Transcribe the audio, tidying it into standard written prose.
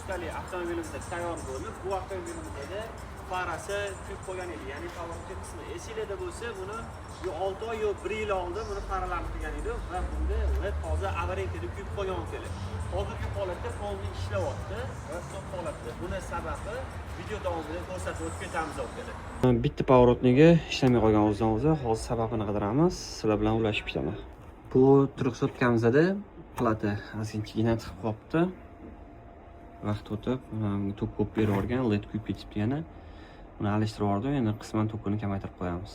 Трехсоткали avtomobilimizda tayyor bo'lib, bu avtomobilimizda farasi kuyib qolgan edi, ya'ni поворотник qismi. Esinglarda bo'lsa, buni yo 6 oy, yo 1 yil oldin buni faralarni qilgan edi va bunda led hozir аварийка da kuyib qolgan kerak. Hozirgi holatda полный ishlayapti va stop holatda. Buni sababi video davomida ko'rsatib o'tib ketamiz, akalar. Bitta поворотник i ishlamay qolgan o'zidan o'zi. Hozir sababini qidiramiz, sizlar bilan ulashib ketaman. Bu трехсотка mizda plata ozginchigina chiqib qolibdi. Vaqt o'tib, mana tok ko'p berib yuborgan, led kuyib ketibdi yana. Uni alishtirib yubordim, endi qisman tokini kamaytirib qo'yamiz.